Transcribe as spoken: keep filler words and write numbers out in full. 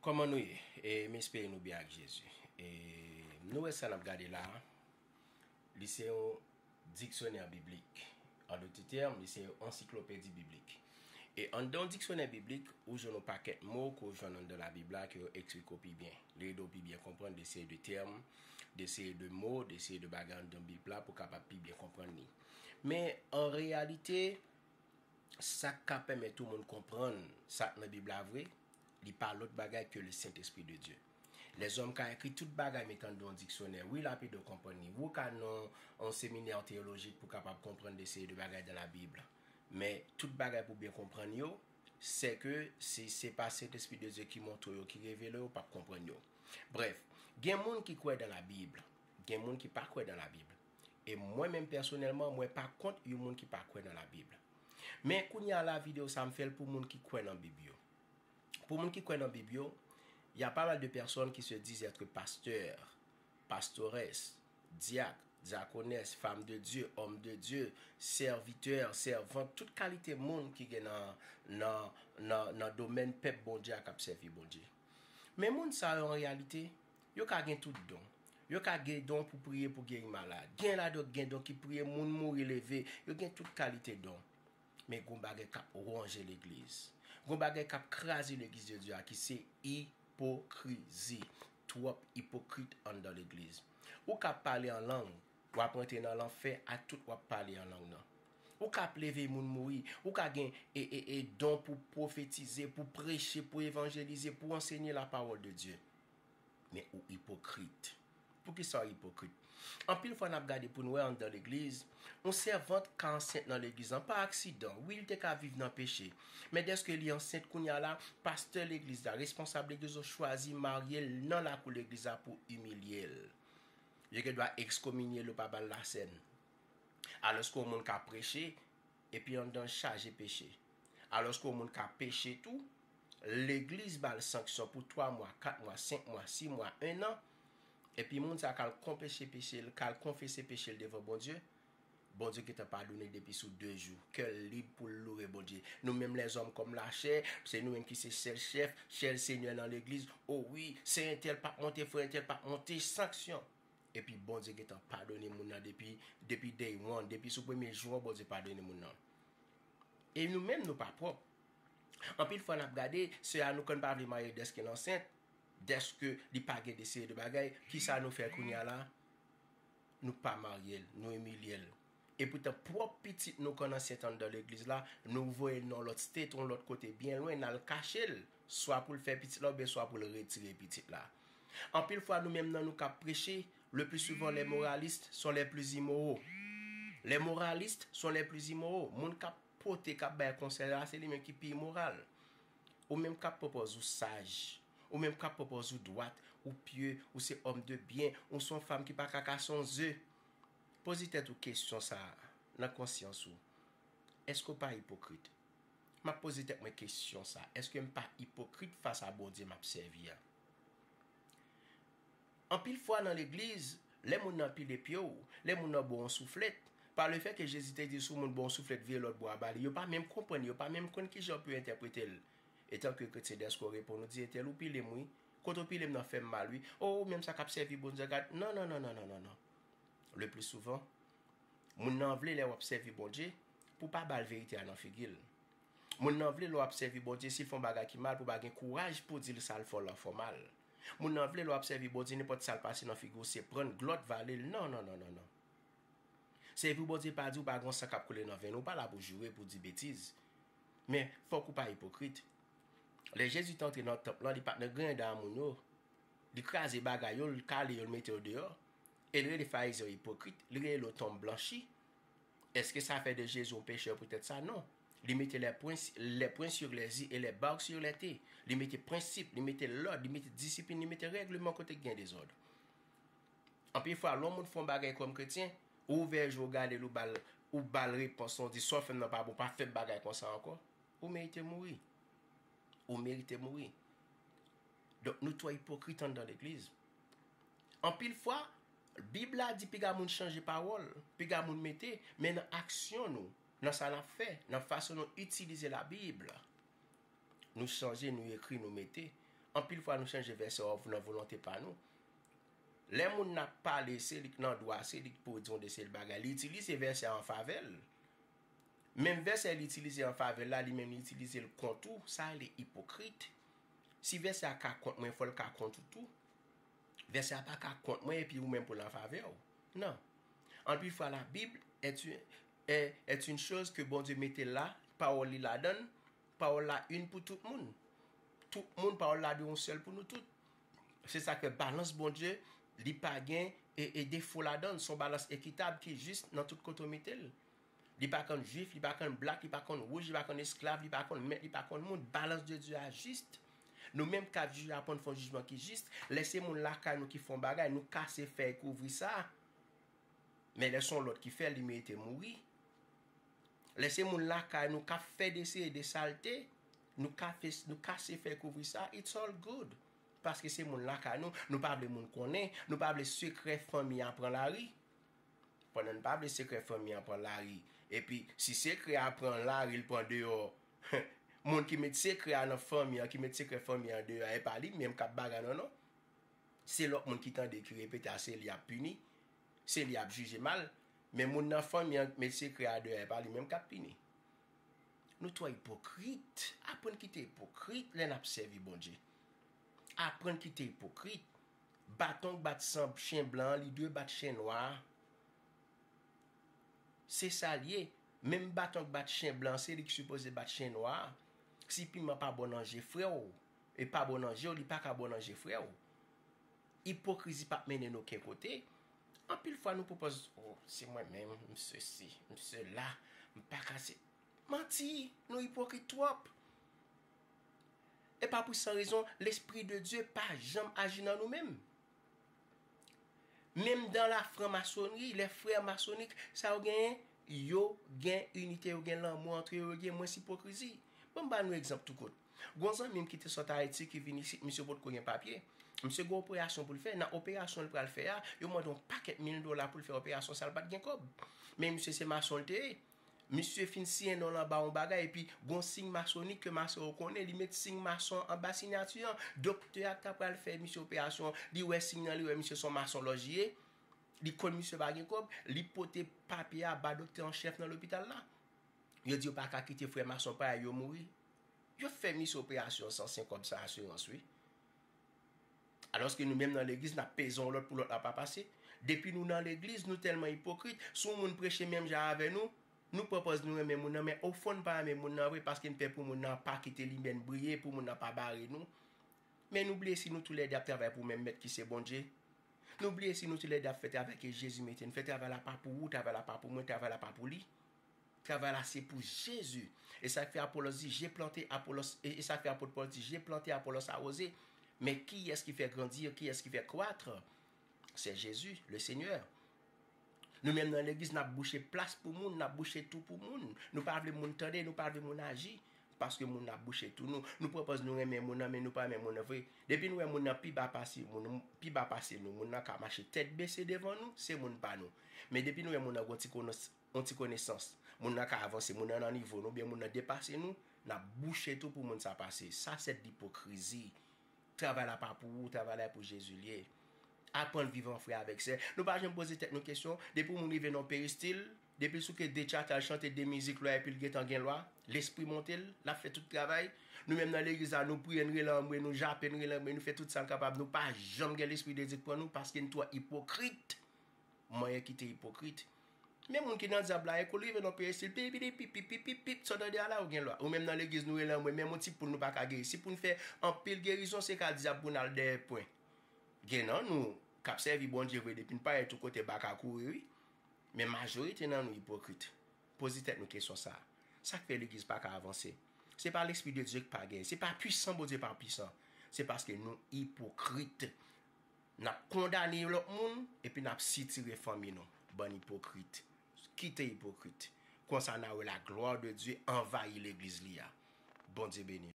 Kòman nou ye? E m espere nou byen ak Jezi. E nou wè sa n ap gade la a, li se yon diksyonè biblik. An dòt tèm, li se yon ansiklopedi biblik. E anndan yon diksyonè biblik, ou jwenn yon pakèt mo ke w jwenn anndan Labib la, ke yo eksplike w pi byen. Li ede w pi byen konprann de seri de tèm, de seri de mo, de seri de bagay anndan Bib la pou w kapab pi byen konprann li. Men, an reyalite, sa k ka pèmèt yon moun konprann sa k nan Bib la vre, li pa lòt bagay ke le Sentespri de Dye. Lèzòm ka ekri tout bagay met anndan yon diksyonè. Wi, l ap ede w konprann li. Wi, w ka nan yon seminè teyolojik pou w kapab konprann de seri de bagay dans la Bible. Men, tout bagay pou w byen konprann yo, se ke si se pa Sentespri de Dye ki montre w yo, ki revele w, w p ap konprann yo. Brèf, gen moun ki kwè dans la Bible, gen moun ki pa kwè dans la Bible. E mwen menm pèsonèlman, mwen pa kont yon moun ki pa kwè dans la Bible. Men kounye a la, videyo sa a m fè l pou moun ki kwè nan Bib yo. Pou moun ki kwè nan Bib yo, il y a pas mal de personnes qui se disent être pasteurs, pastores, diacres, diaconesses, femmes de Dieu, hommes de Dieu, serviteurs, servantes, tout kalite moun ki gen nan, nan, nan, nan domèn pèp Bondye a k ap sèvi Bondye. Men moun sa yo an reyalite, yo ka gen tout don. Yo ka gen don pou priye pou geri malad. Gen ladan yo gen don ki priye moun mouri leve. Yo gen tout kalite don. Men gon bagay k ap wonje legliz. Gon bagay k ap kraze legliz de Dye a ki se ipokrizi. Twòp ipokrit anndan legliz. Ou ka pale an lang, w ap rantre nan lanfè ak tout w ap pale an lang nan. Ou ka ap leve moun mouri, ou ka gen e, e, e don pou pwofetize, pou preche, pou evanjelize, pou ansenye la parole de Dieu. Men ou ipokrit. Poukisa w ipokrit? Anpil fwa n ap gade pou n wè anndan legliz, yon sèvant ka ansent nan legliz lan pa aksidan. Wi, li te ka viv nan peche. Men dèske li ansent kounye a la, pastè legliz la, responsab legliz yo chwazi marye l nan lakou legliz la pou imilye l. Yo gen dwa ekskominye l, yo pa ba l lasèn. Alòske yon moun ka preche, epi anndan l chaje peche. Alòske yon moun ka peche tou, legliz ba l sanksyon pou twa mwa, kat mwa, senk mwa, sis mwa, en an, epi moun sa ka al konfese peche l, ka al konfese peche l devan Bondye, Bondye gentan padone depi sou de jou. Kè l lib pou l loure Bondye. Nou menm lèzòm kòm lachè, se nou menm ki se sèl chèf, sèl senyè nan legliz. O wi, sè entèl p ap monte, frè entèl p ap monte, sanksyon. Epi Bondye gentan padone moun nan depi, depi day one, depi sou premye jou an, Bondye padone moun nan. E nou menm, nou pa pwòp. Anpil fwa, n ap gade, sè a nou konn pa vle marye dèske l ansent, dèske li pa gen de seri de bagay, kisa nou fè kounye a la? Nou pa marye l, nou imilye l. Epoutan, pwòp pitit nou konn ansent anndan legliz la, nou voye l nan lòt state, yon lòt kote byen lwen, n al kache l, swa pou l fè pitit la oubyen swa pou l retire pitit la. Anpil fwa, nou menm nan nou k ap preche, le plus souvent, les moralistes sont les plus immoraux. Les moralistes sont les plus immoraux. Moun k ap pote, k ap bay konsèy la, se li menm ki pi imoral. Ou menm k ap pran pòz ou saj, ou menm k ap pran pòz ou dwat, ou pye, ou se homme de bien, ou se yon fanm ki pa ka kase yon ze. Poze tèt ou kesyon sa a nan konsyans ou. Èske w pa ipokrit? M ap poze tèt mwen kesyon sa a. Èske m pa ipokrit fas a Bondye m ap sèvi a? Anpil fwa nan legliz, lè moun nan pile pye w, lè moun nan ba w yon souflèt, pa lefètke Jezi te di si yon moun ba w yon souflèt, vire lòt bò a ba li, yo pa menm konprann, yo pa menm konn kijan pou yo entèprete l. Etanke kretyen, dèske w reponn, ou di, entèl, ou pile m wi. Kote w pile m nan fè m mal wi. O, ou menm sa k ap sèvi Bondye, gad. Non, non, non, non, non, non, non. Le plus souvent, moun nan vle lè w ap sèvi Bondye, pou w pa ba l verite a nan figi l. Moun nan vle lè w ap sèvi Bondye, si l fè yon bagay ki mal, pou w pa gen kouraj pou w di l sa l fè w la fè w mal. Moun nan vle lè w ap sèvi Bondye, nenpòt sa l pase nan figi w, se pran l, glòt, vale l. Non, non, non, non, non. Sèvi Bondye pa di w pa gen yon san k ap koule nan venn ou, w pa la pou joure, pou w di betiz. Men, fòk ou pa ipokrit. Lè Jezi te antre nan tanp lan, li pa t nan griyen dan a moun yo. Li kraze bagay yo, li kale yo, li mete yo deyò. E li rele Farizyen yo ipokrit, li rele yo tonm blanchi. Èske sa fè de Jezi yon pechè poutèt sa? Non. Li mete les points, les points sur les i et les barres sur les t. Li mete prensip, li mete lòd, li mete disiplin, li mete règleman kote k gen dezòd. Anpil fwa, lè yon moun fè yon bagay kòm kretyen, ou ouvè je w, ou gade l, ou ba l, ou ba l repons lan, ou di, sa w fè m nan pa bon, pa fè m bagay konsa ankò. Ou merite mouri. Ou merite mouri. Donk, nou twò ipokrit anndan legliz. Anpil fwa, Bib la di piga moun chanje pawòl, piga moun mete, men nan aksyon nou, nan sa n ap fè, nan fason nou itilize Labib, nou chanje, nou ekri, nou mete. Anpil fwa nou chanje vèsè a nan volonte pa nou. Lè moun nan ap pale, se li k nan dwa, se li k pou di yon de seri bagay. Li itilize vèsè a an favè l. Menm vèsè li itilize an favè l la, li menm li itilize l kont ou, sa rele ipokrit. Si vèsè a ka kont mwen, fò l ka kont ou tou. Vèsè a pa ka kont mwen epi ou menm pou l an favè w. Non. Anpil fwa, la Bible est une, est, est une chose que Bondye mete la, pawòl li ladan l, pawòl la youn pou tout moun. Tout moun, pawòl la de yon sèl pou nou tout. Se sa k fè balans Bondye, li pa gen e, e defo ladan l. Se yon balans ekitab ki jis nan tout kote w mete l. Li pa konn jwif, li pa konn blak, li pa konn wouj, li pa konn esklav, li pa konn mèt, li pa konn moun. Balans de Dye a jis. Nou menm k ap jije aprann fè yon jijman ki jis. Lè se moun lakay nou ki fè yon bagay, nou kase fèy kouvri sa. Men lè se yon lòt ki fè l, li merite mouri. Lè se moun lakay nou k ap fè de seri de salte, nou ka fè, nou kase fèy kouvri sa, it's all good. Paske se moun lakay nou, nou pa vle moun konnen, nou pa vle sekrè fanmi an pran lari. Pandan n pa vle sekrè fanmi an pran lari, epi si sekrè a pran lari, l pran deyò, moun ki met sekrè a nan fanmi an, ki met sekrè fanmi an deyò a, e pa li menm k ap bagay non non. Se lòt moun ki tande, ki repete a, se li y ap pini, se li y ap jije mal. Men moun nan fanmi an met sekrè a deyò, e pa li menm k ap pini. Nou twò ipokrit. Aprann kite ipokrit lè n ap sèvi Bondye. Aprann kite ipokrit. Baton k bat san chen blan an, li dwe bat chen nwa a. Se sa l ye. Menm baton k bat chen blan an, se li k sipoze bat chen nwa a. Si piman pa bon nan je frè w, e pa bon nan je w, li pa ka bon nan je frè w. Ipokrizi p ap mennen n okenn kote. Anpil fwa nou pwopòz, oh, se mwen menm, m sesi, m sela, m pa ka se. Manti, nou ipokrit twòp. E pa pou san rezon, Lespri de Dye pa janm aji nan nou menm. Menm dan la franmasonri, lè frè masonik, sa yo genyen, yo gen inite, yo gen lanmou antre yo, yo gen mwens ipokrizi. Ban m ba nou egzanp tou kout. Gon zanmi m ki te sot Ayiti, ki vin isit, misye potko gen papye. Misye gen operasyon pou l fè. Nan operasyon l pral fè a, yo mande yon pakèt mil dola pou l fè operasyon sa, l pa t gen kòb. Men misye se mason l te ye. Misye fin siyen non l anba yon bagay, epi gon siy masonik ke mason yo konnen, li met siy mason anba siyati an. Doktè a k ta pral fè misye operasyon, li wè siy nan, li wè misye se yon mason lòj li ye. Li konn misye pa gen kòb, li pote papye a ba doktè an chèf nan lopital la. Yo di yo pa ka kite frè mason parèy yo mouri. Yo fè misye operasyon san sen kòb san asirans, wi. Alòske nou menm nan legliz, n ap peze yon lòt pou lòt la pa pase. Depi nou nan legliz, nou tèlman ipokrit, si yon moun preche menm jan avè nou, nou pran pòz nou renmen moun nan, men ofon n pa renmen moun nan vre, paske n pè pou moun nan pa kite limyè n briye, pou moun nan pa bare nou. Men nou bliye si nou toulède ap travay pou menm mèt ki se Bondye. Nou bliye si nou toulède ap fè travay ke Jezi mete n fè. Travay la pa pou ou, travay la pa pou mwen, travay la pa pou li. Travay la se pou Jezi. E sa k fè Apolos di, j'ai planté, Apolos, e, e sa k fè apot Pòl di, j'ai planté, Apolos arrosé. Men kiyès ki fè grandi, kiyès ki fè kwat? Se Jezi, le Senyè. Nou menm nan legliz, n ap bouche plas pou moun, n ap bouche tou pou moun. Nou pa vle moun tande, nou pa vle moun aji. Paske moun ap bouche tou nou. Nou pran pòz nou renmen moun nan, men nou pa renmen moun nan vre. Depi nou wè moun nan pi ba pase moun, pi ba pase nou, moun nan ka mache tèt bese devan nou, se moun pa nou. Men depi nou wè moun nan gon ti konos-, yon ti konesans, moun nan ka avanse, moun nan nan nivo nou, oubyen moun nan depase nou, n ap bouche tou pou moun sa pase. Sa se de lipokrizi. Travay la pa pou ou, travay la pou Jezi l ye. Aprann viv an frè avèk sè. Nou pa janm poze tèt nou kesyon, depi yon moun rive nan peristil, depi l souke de tchatcha, l chante de mizik lwa epi l gentan gen lwa, lespri monte l, l ap fè tout travay. Nou menm nan legliz la, nou priye, n rele anmwe, nou jape, n rele anmwe, nou fè tout sa n kapab, nou pa janm gen lespri de Dye k pran nou paske n twò ipokrit. Manyen kite ipokrit. Men moun ki nan dyab la, e kou l rive nan peristil, pipidi, pip, pip, pip, pip, pip, sa w tande a la, ou gen lwa. Ou menm nan legliz, nou rele anmwe, menm yon ti poul nou pa ka geri. Si pou n fè anpil gerizon, se ka dyab pou n al dèyè pwen. Gen nan nou k ap sèvi Bondye vre, depi n parèt yon kote, baka kouri, wi. Men majorite nan nou ipokrit. Poze tèt nou kesyon sa a. Sa k fè legliz pa ka avanse? Se pa Lespri de Dye k pa genyen. Se pa pwisan, Bondye pa pwisan. Se paske nou ipokrit. N ap kondane lòt moun, epi n ap sitire fanmi nou. Bann ipokrit. Kite ipokrit. Konsa, n a wè la gloire de Dieu anvayi legliz li a. Bondye beni.